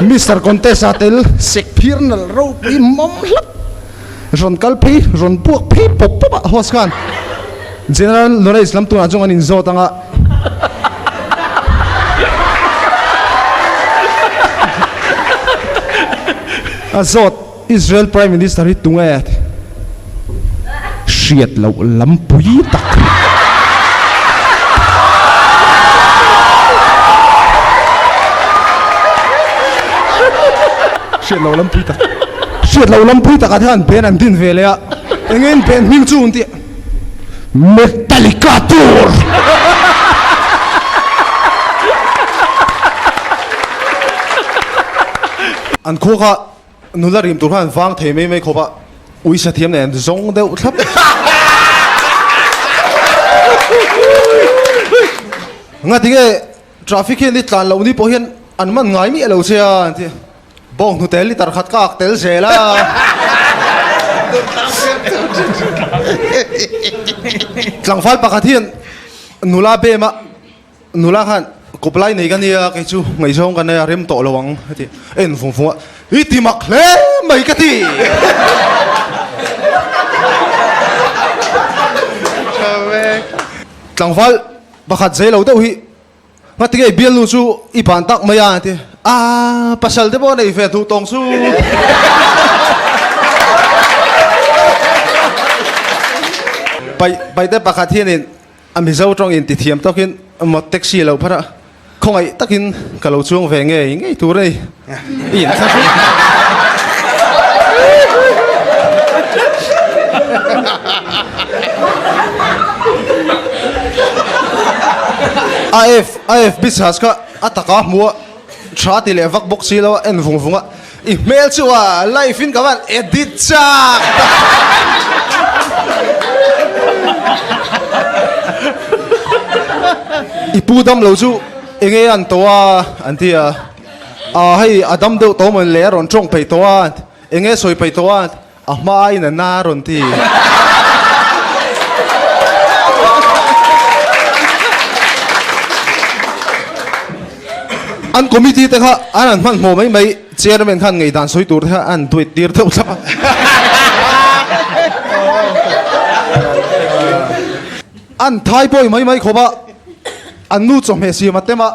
Mister Contest a tel sek phir nalh ropui mawm hlap rawn kal phei rawn puak phei pawp pawp a host khan General Knowledge lam tunah chuan an inzawt ang a. A zawt Israel Prime Minister hi tunge a ti? Hriat loh lampui tak. Hriat loh lampui tak. Hriat loh lampui takah te khan band an din ve leh a, enge in band hming chu an ti? Metallica tur! An khua kha nula rim tur khan vang thei mai mai khawp a, uisa thiam nen zawng deuh thlap. Ngatinge traffic hian i tlan loh ni pawh hian an man ngai miah lo che a an ti. Bawng hnute liter khat ka ak tel zel a. Tlangval pakhat hian nula bem a, nula khan kawp lai nei ka nia kei chu ngaihzawng ka nei a rem tawh lo ang a ti. En vung vung a, i ti mak hle mai ka ti. Tlangval pakhat zei lo deuh hi Ngatinge i bialnu chu i ban tak mai a ti a, pasal te pawh a nei ve duh tawng chu. Pai paite pakhat hianin a Mizo tawng in ti thiam tawkin mot taxi lo phar a, khawngaih takin ka lo chuang ve ngei ngei tur a ni. I in thla hrut. A F a F bichhas kha a taka hmu a tha ti leh vak bawk si lo a en vung vung a i hmel chu a life in ka van edit chak tak. I pu dam lo chu enge an to a an ti a. Aw hei a dam deuh tawh mawn le a rawn tawng peih tawh a, eng nge sawi peih tawh a, a hma aiin a na a rawn ti. An committee te kha an han hmanhmawh mai mai, chairman khan ngeidan sawi tur te kha an duet tir deuh thlap a. An thai pawi mai mai khawp a, an nu chawhmeh siam a tem a.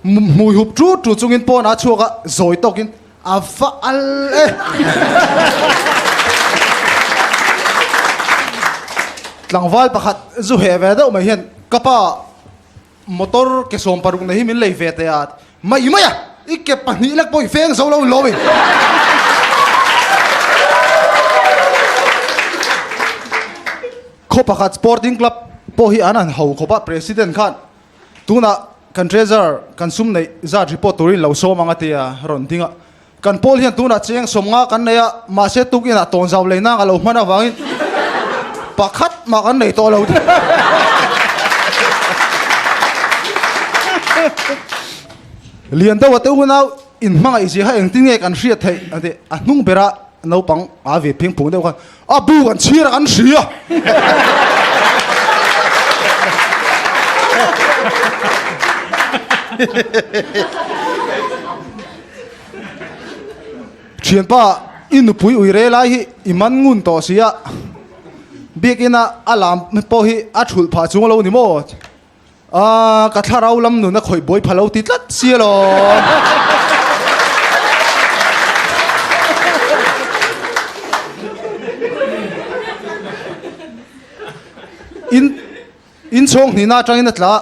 Hmui hup tu tu chungin pawnah a chhuak a, zawi tawkin a va al e. Tlangval pakhat zu heh ve deuh mai hian ka pa motor ke 16 nei hi min lei ve teh a, mai mai a, i ke pahnih lek pawh i feng zo lo in lawm i. Khaw pakhat sporting club pawh hi an han ho khawp a, president khan Tunah kan treasurer kan sum neih zat report turin lo sawm ang a ti a rawn ding a. Kan pawl hian tunah cheng sawmnga kan nei a, mahse tukinah tawnzau lei nang a lo hman avangin pakhat mah kan nei tawh lo ti. Lian deuh a te unau inhmangaih zia kha engtin nge kan hriat theih a ti. A hnung bera naupang a ve phing phung deuh khan A bu kan chhir a kan hria. Thianpa i nupui ui re lai hi i man ngun tawh si a, biakina a lam pawh hi a thulh phah chung lo ni maw? Aaa ka thlarau lam nun a khawih buai pha lo ti tlat si alawm. In in chhawng hnihna atangin a tla a,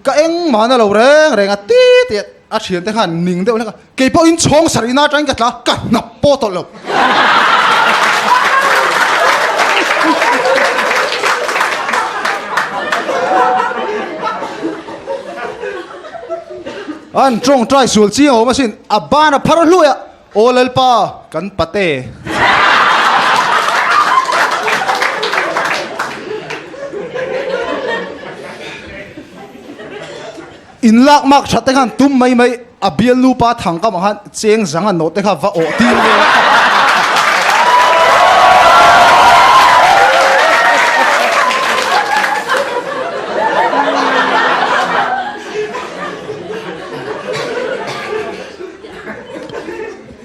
ka engmah na lo reng reng a ti ti a, a thiante khan ning deuh hlek a, keipawh in chhawng sarihna atangin ka tla a, ka hnap pawh tawlh lo. An tawngtai sual chiang awm asin, a ban a phar hluai a, Aw Lalpa, kan pate. In lak mak that te khan tum mai mai a bialnu pa thang kam ah khan cheng zang a nawh te kha va awh tir vel a.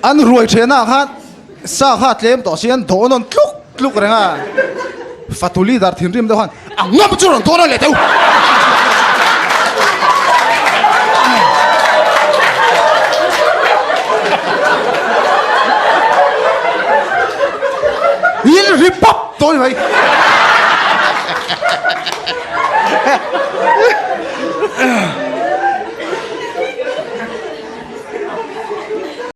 An ruai ṭhenah khan sa kha tlem tawh si an dawh nawn tluk tluk reng a. Fatu leader thinrim deuh khan a ngam chu rawn dawn a leh teu. In ri pap tawh ni mai.